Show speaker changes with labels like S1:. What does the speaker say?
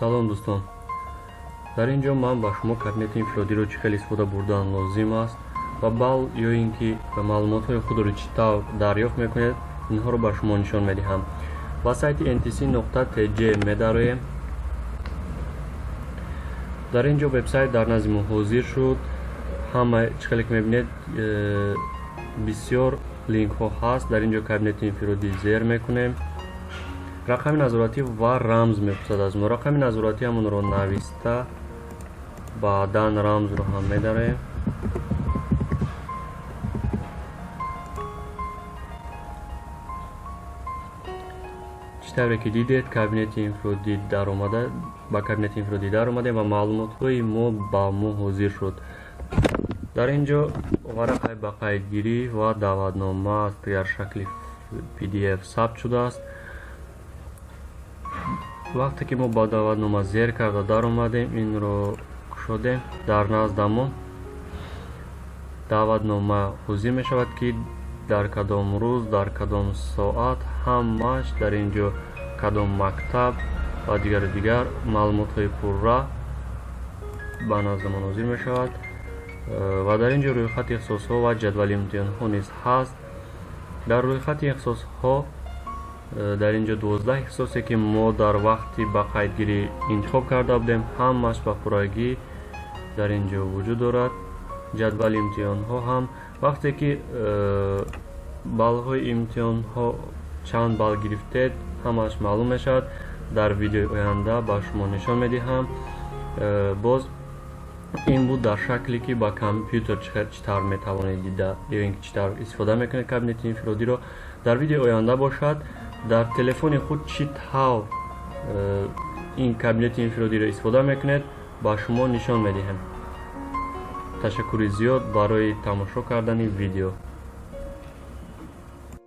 S1: Салом дӯстон. Дар ин ҷо ман ба шумо кабинети инфиродиро чӣ хел истифода бурдан лозим аст ва бал ё ин ки маълумотҳои худро чӣ тавр дарёфт мекунед, инҳоро ба шумо нишон медиҳам. Ба сайти ntc.tj медароем. Дар ин ҷо вебсайт дар назди мо ҳозир шуд. Ҳама чӣ хеле ки мебинед, бисёр линкҳо ҳаст. Дар ин ҷо кабинети инфиродӣ зер мекунем. Рақами назоратӣ ва рамз мепурсад аз мо. Рақами назоратӣ ҳамонро нависта, баъдан рамзро ҳам медароем. Чӣ тавре ки дидед, кабинети инфиродӣ даромада, ба кабинети инфиродӣ даромадем ва маълумотҳои мо ба мо ҳозир шуд. Дар ин ҷо варақаи ба қайдгирӣ ва даъватнома дар шакли PDF сабт шудааст. Вақте ки мо ба даъватнома зер карда даромадем, инро кушодем, дар наздамон даъватнома ҳозир мешавад, ки дар кадом рӯз, дар кадом соат, ҳамааш дар ин ҷо кадом мактаб ва дигару дигар маълумотҳои пурра ба наздамон ҳозир мешавад. Ва дар ин ҷо рӯйхати ихтисосҳо ва ҷадвали имтиҳонҳо низ ҳаст. Дар рӯйхати ихтисосҳо дар ин ҷо 12 ихтисосе ки мо дар вақти ба қайдгирӣ интихоб карда будем, ҳамааш ба пуррагӣ дар ин ҷо вуҷуд дорад. Ҷадвали имтиҳонҳо ҳам вақте ки баллҳои имтиҳонҳо чанд балл гирифтед, ҳамааш маълум мешавад. Дар видеои оянда ба шумо нишон медиҳам. Боз ин буд дар шакле ки ба компютер чӣ тавр метавонед дида ё ин ки чӣ тавр истифода мекунед кабинети инфиродиро. Дар видеои оянда бошад, дар телефони худ чӣ тавр ин кабинети инфиродиро истифода мекунед, ба шумо нишон медиҳем. Ташаккури зиёд барои тамошо кардани видео.